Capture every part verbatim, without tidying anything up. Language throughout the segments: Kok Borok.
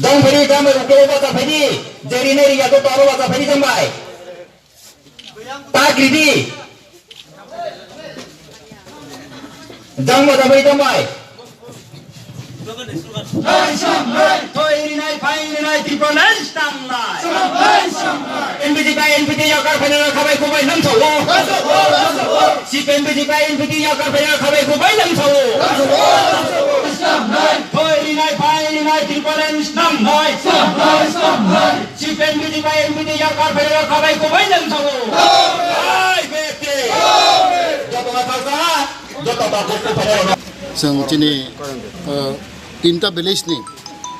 Dong phiri, dam bai uklo bacha phiri, jeri neri yato taro bacha phiri jang bai. Tak ridi. Jang bacha phiri jang bai. Hai sambai, thoi rinai, phai rinai, Tipraland sambai. Sambai, sambai. N P P bai N P P yakar phaina khabai kubai lamsao. Lamsao, lamsao. C P M N P P bai N P P yakar phaina khabai kubai lamsao. Lamsao, lamsao. Sambai, thoi rinai, phai rinai, Tipraland sambai. Sambai, sambai. C P M N P P bai N P P yakar phaina khabai kubai lamsao. Hai, bete. Joto ma thangsa, joto ma kuku phaina. Chwng chini, uh, tinta village ni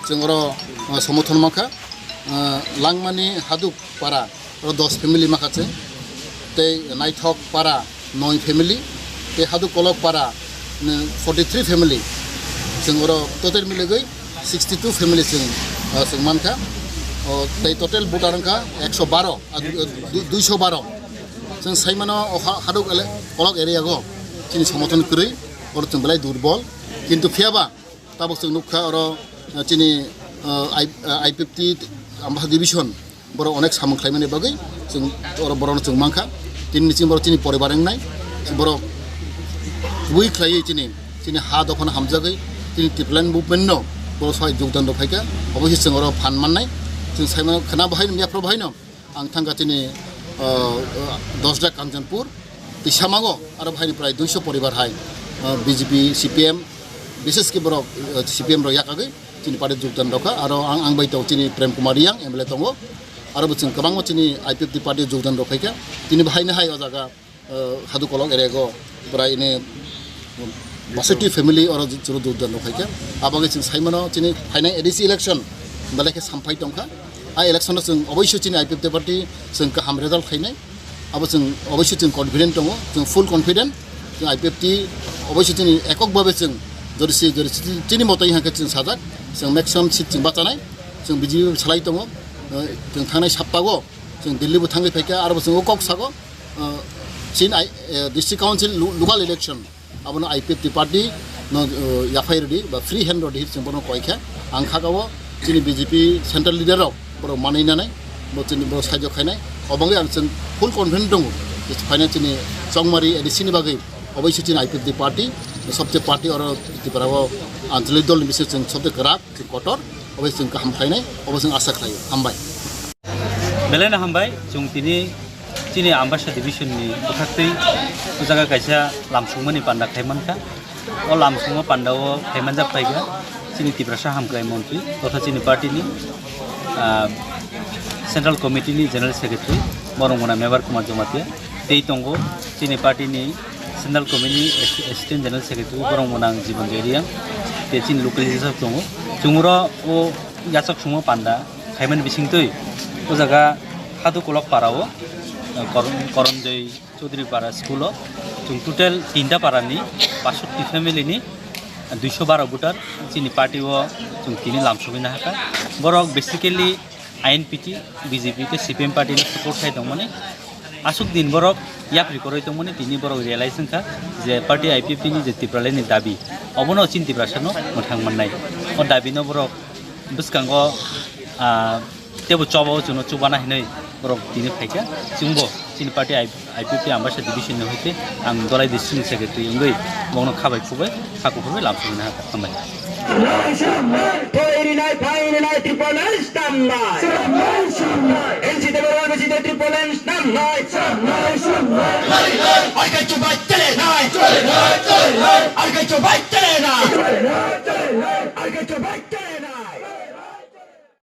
chwng oro, uh, somothon mankha, uh, Langmani Haduk para oro dos family makha se, tei Naithok para noi family, tei Haduk Kolok para, uh, forty three family, chwng oro total miligwi sixty two family chwng, uh, chwng mankha, o, tei total voter wngkha ekso baro, uh, du-, duiso baro. Chwng saimano o ha-, Haduk ele-, Kolok area go chini somothon kwrwi, oro chwng belai durbol, kintu phiyaba tabuk chwng nukha oro, uh, chini, uh, I-, uh, I P F T Ambasa division borok onek samung khlaimani bagwi chwng oro borokno chwng mankha. Tini ni chini borok chini poribar wngnai borok tubui khlaiwi chini, chini ha dophano hamjagwi chini Tipraland movement no borok sai jogdan rok phaikha. Obo se chwng oro phan mannai chwng saimano khwna bahai no yaphro bahai no. Ang thangkha chini, uh, uh, Dosda Kanchanpur, tei samango aro bahai ni prai duiso poribar hai, uh, B J P, C P M, bises khe borok, uh, C P M rok yakagwi chini party jogdan rokha. Aro ang, ang bai tongo chini Prem Kumar Reang M L A tongo, aro bo chwng kwbangma chini I P F T party jogdan rok phaikha. Tini bahai ni hai o jaga, uh, Haduk Kolok area go prai ni basati family oro chwng jogdan rok phaikha. Abagwi chwng saimano chini phainai A D C election belai khe samphai tongkha. A election o chwng oboiso chini I P F T party chwng kaham result khainai. Abo chwng oboiso chwng confident tongo, chwng full confident. Chwng I P F T oboiso chini ekok babe chwng jodi si, jodi si chini motoi hwnkhe chwng sajak, chwng maximum seat chwng bachanai, chwng B J P salai tongo. Uh, chwng thangnai saptago chwng Delhi bo thangwi phaikha, aro bo chwng o kok sago, uh, chini I-, uh, district council lo-, local election. Abono I P F T party no, uh, yaphai rwdi ba free hand rwdi hinwi chwng bono koi kha. Ang kha o chini B J P central leader rok borok manwi nanai, bo chini borok saijo khainai. Obangwi ang chwng full confident tongo je phainai chini Chongmari A D C ni bagwi oboiso chini I P F T party, sobche party oro Tripura o anchalik dol ni bising chwng sobche kwrak, chwng kotor, obo chwng kaham khlainai, obo chwng asa khlaio. Hambai. Belai no hambai, chwng tini chini Ambasa division ni bwkhaktwi o jaga kaisa lamsongmani panda khai mankha. O lamsongma panda o khai manjak phaikha chini Tiprasa Hamkrai Montri totha chini party ni, ah, Central Committee ni General Secretary Borongmona Mebar Kumar Jamatia, tei tongo chini party ni Central Committee ni Assi-, Assistant General Secretary Borongmona Jiban Jai Reang, tei chini local leadership tongo. Chwng oro o yachak songma panda khaimani bisingtwi o jaga Hadu Kolok para o, eh, Koron-, Koronjoi Chaudhary para school o chwng total tinta para ni bashotti family ni duiso baro voter chini party o chwng tini lamsogwi nahakha. Borok basically I N P T, B J P tei C P M party no support khai tongmani. Aswk din borok yapri kwrwi tongmani, tini borok realize wngkha je party I P F T ni je Tipraland ni dabi, obono chini Tiprasa no mwthang mannai. O dabi no borok bwskango, ah, teibo choba o chwngno chubana hinwi borok tini phaikha. Chwngbo chini party I P F T Ambasa division ni hoite ang Dolai district ni secretary wngwi bongno khabai khubui, kha kuphurwi lamsogwi nahakha. Hambai. Thoi rinai, phai rinai, Tipraland samnai. Samnai, samnai. N C T borok, N C T Tipraland samnai. Samnai, samnai. Arkai chubai chale nai. Chale nai, chale nai. Arkai chubai chale nai. Chale nai, chale nai. Arkai chubai chale